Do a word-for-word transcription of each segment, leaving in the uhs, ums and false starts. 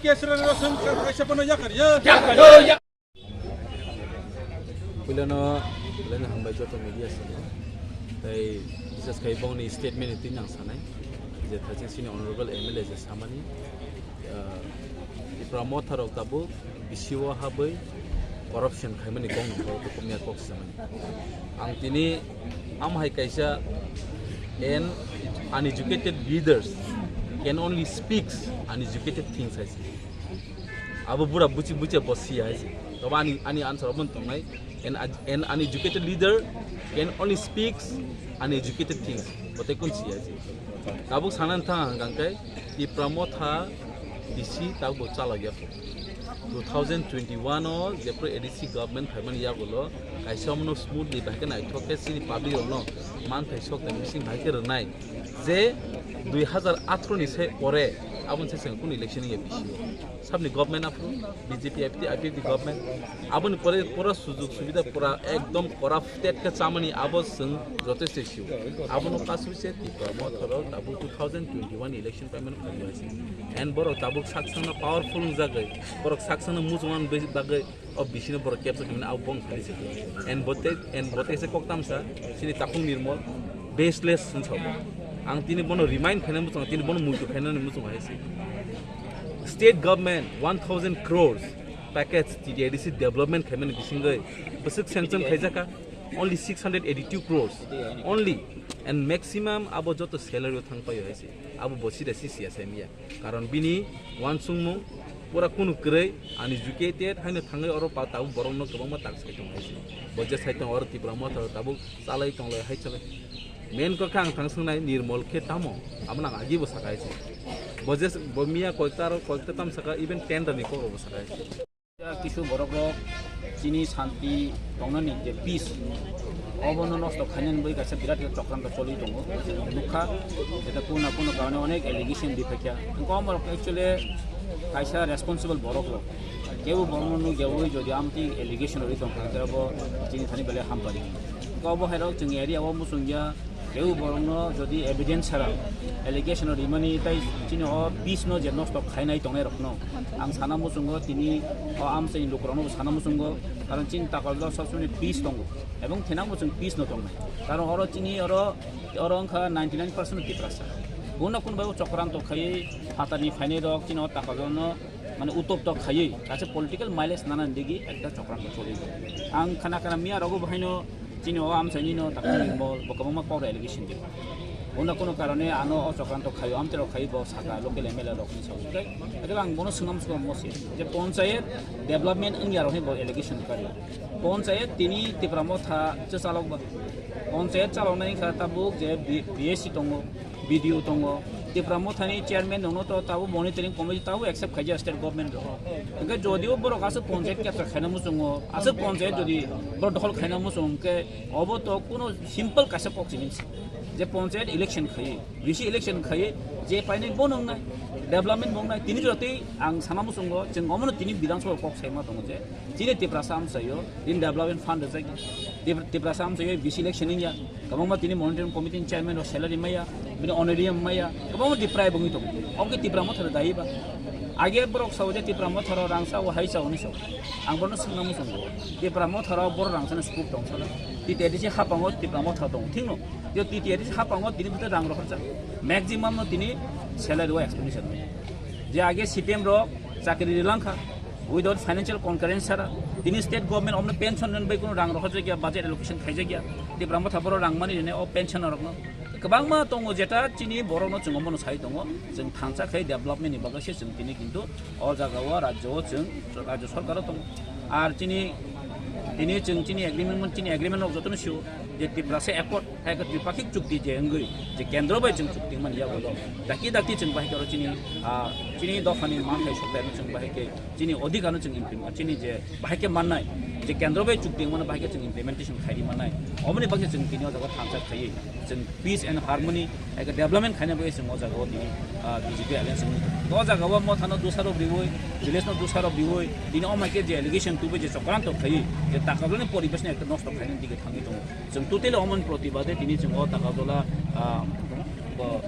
Kesra Roshan kaisa phano yakar ya. Puilano, puilano hambai joto media sini. Tai bisas khai bongni statement ni tin ang sanai. Je thaching sini honorable M L A je samani. Ah, Tipra Motha rok tabuk bisiwo habwi corruption khaimani kok nokho, to kumya kok samani. Ang tini am hai kaisa, an uneducated leaders can only speaks uneducated things hai se. Abo bura buchi buchi bo siya hai se. Tobo ani, ani answer obo tongnai. An, an uneducated leader can only speaks uneducated things. Bote kun siya hai se. Tabuk sanan thang hang khe Tipra Motha bisi tabuk chalok ya. Two thousand twenty-one o jephru A D C government phaimani yagulo kaisa omono smoothly bahai khe naithok khe chini public rokno manthai sok tang bising bahai khe rwnai je dui hazar athro ni se pore aboni se chwng kunu election ya bisi o sabni government aphuru B J P I P F T, I P F T government aboni pore pura sujug subida pura ekdom corrupted khe chamani abo chwng jotesto sio. Abono kasui se Tipra Motha rok tabuk two thousand twenty-one election phaimani khairokse. And borok tabuk saksangno powerful wngjagwi, borok saksangno muchungma bagwi o bisino borok capture khaimani abo bong khairokse. And bote, and bote se kok tamsa, sini Takhuk Nirmol, baseless hwnsa bo. Ang tini bono remind khainani muchungo, tini bono muitu khainani muchungo hai se. State government one thousand crores package T T A D C development khaimani bisingwi bwswk sanction khaijakha only six hundred eighty-two crores only, and maximum abo joto salary o thang paio hai se. Abo bo sida si siya sai miya. Karon bini uansukmung pura kunu kwrwi uneducated haino thangwi oro pa tabuk borokno kwbangma tak sai tong hai se. Bo je sai tong oro Tipra Motha tabuk chalai tong lai hai chalai. Main kok khe ang thang swngnai Nirmol khe tamo? Abo nang agi bo saka hai se. Bo je bo miya koikta aro koikta tam saka even tender ni kok bo saka hai se. Kisu borok rok chini santi tongnani je peace obono nosto khainani bagwi kaisa birat khe chokranto choli tongo. Nukha jeta kuna kuna karone onek allegation di phakya. Engko amorok actually kaisa responsible borok rok. Kebo borokno nukya ui jodi amtwi allegation rwi tongkha, abo chini thani belai hampari. Engko abo hairok chwng area o muchungya. Kebo borokno jodi evidence sara allegation o rimani tai chini o peace no je nosto khainai tongnai rokno ang sana muchungo, tini o amchaini lukurokno bo sana muchungo, karon chini Takarjala sob somoi peace tongo ebong thena muchung peace no tongnai, karon oro chini oro oro wngkha ninety nine percent Tiprasa. Bono kunbai o chokranto khaiwi phatarni phainai rok chini o Takarjala no mane utopto khaiwi kaisa political mileage nana digi ekta chokranto choli. Ang khana khana miya rogo bahaino chini o amchaini no takni bol bo kwbangma kok allegation di. Bono kono karone ano o chokranto khaio, amtero khaio bo saka local M L A rok ni sawi kai. Ado ang bono swnam swnam mo se je ponchayet development wngya rok ni bo allegation kari. Ponchayet tini Tipra Motha che chalok ba. Ponchayet chalok nai kha tabuk je B-, B S C tongo. B D O tongo, Tipra Mothani chairman rokno to tabuk monitoring committee tabuk accept khaijak state government rok. Hingke jodio borok aswk ponchayat capture khaina muchungo, aswk ponchayat jodi borok dokhol khaina muchung hingke obo to kuno simple kaisa kok simi se. Je ponchayat election khaiwi, V C election khaiwi, je painai bo nwngnai, development bo wngnai, tini jotoi ang sana muchungo, chwng omono tini Bidhan Sabha kok saima tongo je, chini Tiprasa amchaio, in development fund rwjak, Tip-, Tiprasa amchaio V C election wngya, kwbangma tini monitoring committee ni chairman rok salary maya, bini honorarium maya, kwbangma Tipra bo wngwi tongo. Obo khe Tipra Motha rok dai ba? Age borok sao je Tipra Motha rok rang sao, hai sao hwnwi sao. Ang bono swngna muchungo. Tipra Motha rok borok rang sana scoop tong sana. T T A D C hapango Tipra Motha tongo. Thik no? Je T T A D C hapango tini bwtwi rang rohorjak. Maximum no tini salary o expenditure. Je age C P M rok chakri rilangkha. Without financial concurrence sara, tini state government omno pension rwna bai kuno rang rohorjak ya, budget allocation khaijak ya, Tipra Motha borok rang mani rine o pension rokno. Kwbangma tongo jeta chini borokno chwng omono sai tongo, chwng thansa khai development ni bagwi se chwng tini kintu o jaga o rajyo o chwng rajyo sarkar o tongo. Ar chini, tini chwng chini agreement, chini agreement rok jotono sio je Tiprasa Accord, hai khe Tripakhik chukti je wngwi je kendro bai chwng chukti man yago lo. Dakti dakti chwng bahai khe oro chini, ah, chini dophani manthai sokthai no chwng bahai khe chini odhikar no chwng implement, chini je bahai khe mannai, je kendro bai chukti mano bahai khe chwng implementation khairi mannai. Omoni bagwi chwng tini o jaga thansa khaiwi chwng peace and harmony, hai khe development khaina bagwi chwng o jaga o tini, ah, B J P alliance wngwi tongo. O jaga o Motha no dosarok riwi, village no dosarok riwi, tini o mai khe je allegation tubui je chokranto khaiwi, je Takarjala ni poribesh no ekta nosto khaina digi thangwi tongo. Chwng totally omoni protibade tini chwng o Takarjala, ah, Bo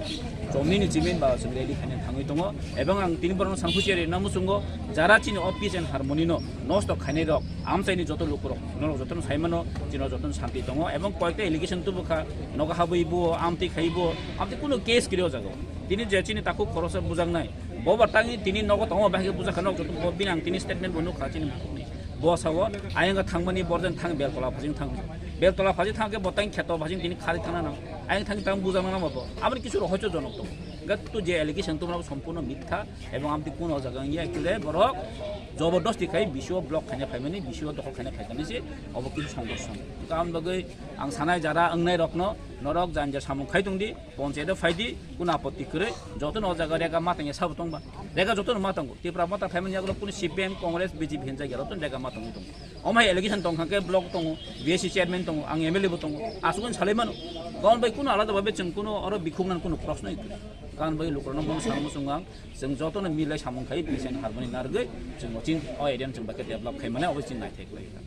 chomni ni chimin ba chwng rally khaina thangwi tongo, ebong ang tini borokno sangkhuchi rina muchungo, jara chini o peace and harmony no nosto khainai rok, amchaini joto lukurok, norok jotono saimano, chini jotono santi tongo, ebong koyekta allegation tubukha, nogo habwi bo, amtwi khai bo, amtwi kuno case kwrwi o jaga o. Tini je chini takhuk khoroksa bujaknai, bo ba tangni tini nogo tongo, bahai khe bujakha nok joto bo, bini ang tini statement bo nukha chini bukhukni. Bo sao, ayang thangmani borjan thang Beltola phajing thang. Beltola phajing thang khe bo tang kheto phajing tini khari thangna nang. Ayang thang tang bujakna nang bo. Aboni kisu rohoicho jonok tongo. Gat tu je allegation tumra bo sompurno mitha, ebong amtwi kuno o jaga wngya, actually borok jobordosti khai B C O block khaina phaimani, B C O dokhol khaina phaikani se obo kisu songkorso. Aboni bagwi ang sanai jara wngnai rokno norok janja samung khai tongdi, ponchayat o phaidi, kuno apotti kwrwi, jotono o jaga rega matangya sabo tongba. Rega jotono matango, Tipra mata phaimani yagulo kuno C P M, Congress, B J P hinjak ya, jotono rega matangwi tongo. Omo hai allegation tong kha khe block tongo, B S C chairman tongo, ang M L A bo tongo, asukno salai mano. Gabon bai kuno alada babe chwng kuno oro bikhuk nang kuno proshno ikha. Gabon bai lukurokno mung samung sung ang, chwng jotono milai samung khai, peace and harmony narwgwi, chwng o chin o area no chwng bai khe develop khai mane, obo chini naithai kwlai kha.